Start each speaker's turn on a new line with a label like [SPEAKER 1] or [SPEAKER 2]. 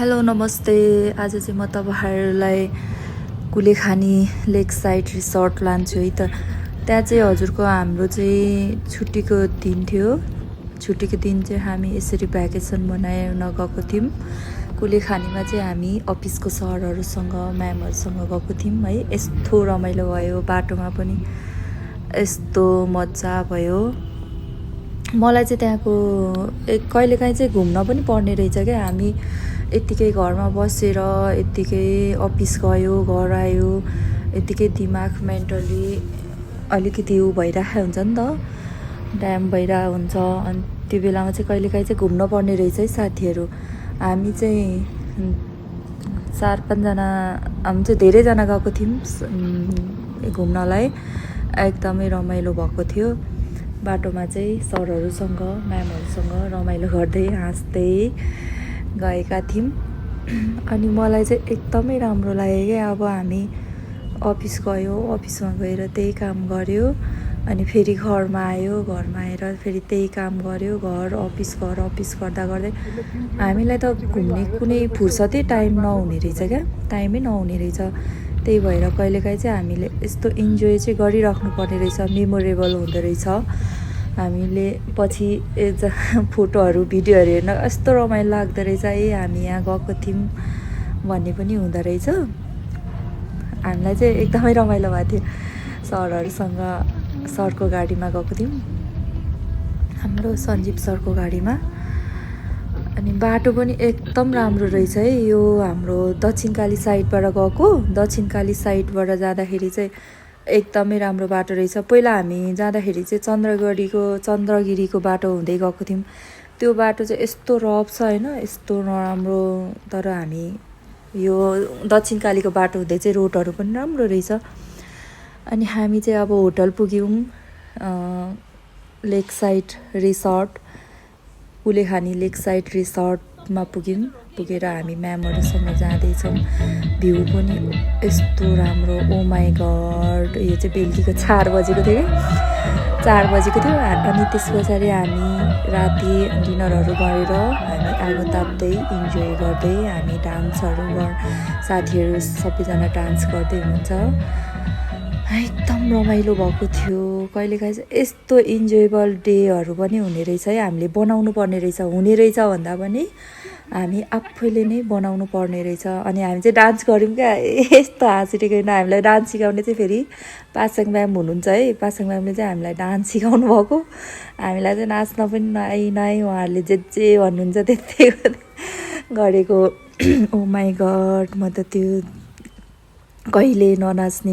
[SPEAKER 1] Hello नमस्ते। आज चाहिँ म तपाईहरुलाई कुलेखानी लेक साइड रिसोर्ट लान्छु है त। त्यहाँ चाहिँ हजुरको हाम्रो चाहिँ छुट्टीको दिन थियो। छुट्टीको दिन चाहिँ हामी यसरी भ्याकेसन मनाउन गएको थियौं। कुलेखानीमा चाहिँ हामी अफिसको सरहरुसँग म्यामहरुसँग गएको थियौं है। यस्तो रमाइलो भयो, बाटोमा पनि यस्तो मजा भयो। मलाई चाहिँ त्यहाँको कहिलेकाहीँ चाहिँ घुम्न पनि पर्ने रहेछ के। हामी यतिकै घरमा बसेर यतिकै अफिस गयो, घर आयो, यतिकै दिमाग मेन्टली अलिकति भइराखेको हुन्छ नि त, ड्याम भइरहेको हुन्छ। अनि त्यो बेलामा चाहिँ कहिलेकाहीँ चाहिँ घुम्न पर्ने रहेछ है साथीहरू। हामी चाहिँ 4-5 जना, हामी चाहिँ धेरैजना गएको थियौँ घुम्नलाई। एकदमै रमाइलो भएको थियो। बाटोमा चाहिँ सरहरुसँग म्यामहरुसँग रमाइलो गर्दै हाँस्दै गएका थियौं। अनि मलाई चाहिँ एकदमै राम्रो लाग्यो के। अब हामी अफिस गयो, अफिसमा गएर त्यही काम गर्यो, अनि फेरि घरमा आयो, घरमा आएर फेरि त्यही काम गर्यो, घर अफिस गर्दा गर्दै हामीलाई त घुम्ने कुनै फुर्सदै टाइम नहुने रहेछ क्या, टाइमै नहुने रहेछ। त्यही भएर कहिलेकाहीँ चाहिँ हामीले यस्तो इन्जोय चाहिँ गरिराख्नु पर्ने रहेछ, मेमोरेबल हुँदो रहेछ। हामीले पछि फोटोहरू भिडियोहरू हेर्न यस्तो रमाइलो लाग्दो रहेछ है, हामी यहाँ गएको थियौँ भन्ने पनि हुँदो रहेछ। हामीलाई चाहिँ एकदमै रमाइलो भएको थियो। सरहरुसँग सरको गाडीमा गएको थियौँ, हाम्रो सञ्जीव सरको गाडीमा। अनि बाटो पनि एकदम राम्रो रहेछ है। यो हाम्रो दक्षिणकाली साइडबाट गएको, दक्षिणकाली साइडबाट जाँदाखेरि चाहिँ एकदमै राम्रो बाटो रहेछ। पहिला हामी जाँदाखेरि चाहिँ चन्द्रगिरीको बाटो हुँदै गएको थियौँ। त्यो बाटो चाहिँ यस्तो रफ छ हैन, यस्तो नराम्रो। तर हामी यो दक्षिणकालीको बाटो हुँदै चाहिँ रोडहरू पनि राम्रो रहेछ। अनि हामी चाहिँ अब होटल पुग्यौँ, लेक साइड रिसोर्ट, कुलेखानी लेक साइड रिसोर्टमा पुगेर हामी म्यामहरुसँग जाँदैछौँ। भ्यू पनि यस्तो राम्रो, ओ माई गड। यो चाहिँ बेलुकीको 4 बजेको थियो कि 4 बजेको थियो। अनि त्यस पछाडि हामी राति डिनरहरू गरेर हामी आगो ताप्दै इन्जोय गर्दै हामी डान्सहरू साथीहरू सबैजना डान्स गर्दै हुनुहुन्छ। एकदम रमाइलो भएको थियो। कहिलेकाहीँ चाहिँ यस्तो इन्जोयबल डेहरू पनि हुने रहेछ है। हामीले बनाउनु पर्ने रहेछ, हुने रहेछ भन्दा पनि हामी आफैले नै बनाउनु पर्ने रहेछ। अनि हामी चाहिँ डान्स गऱ्यौँ क्या। यस्तो हाँस उठेको। हामीलाई डान्स सिकाउने चाहिँ फेरि पासाङ म्याम हुनुहुन्छ है। पासाङ म्यामले चाहिँ हामीलाई डान्स सिकाउनु भएको। हामीलाई चाहिँ नाच्न पनि नआइ उहाँहरूले जे भन्नुहुन्छ त्यस्तै गरेको। ओ माई गड, म त त्यो कहिले ननाच्ने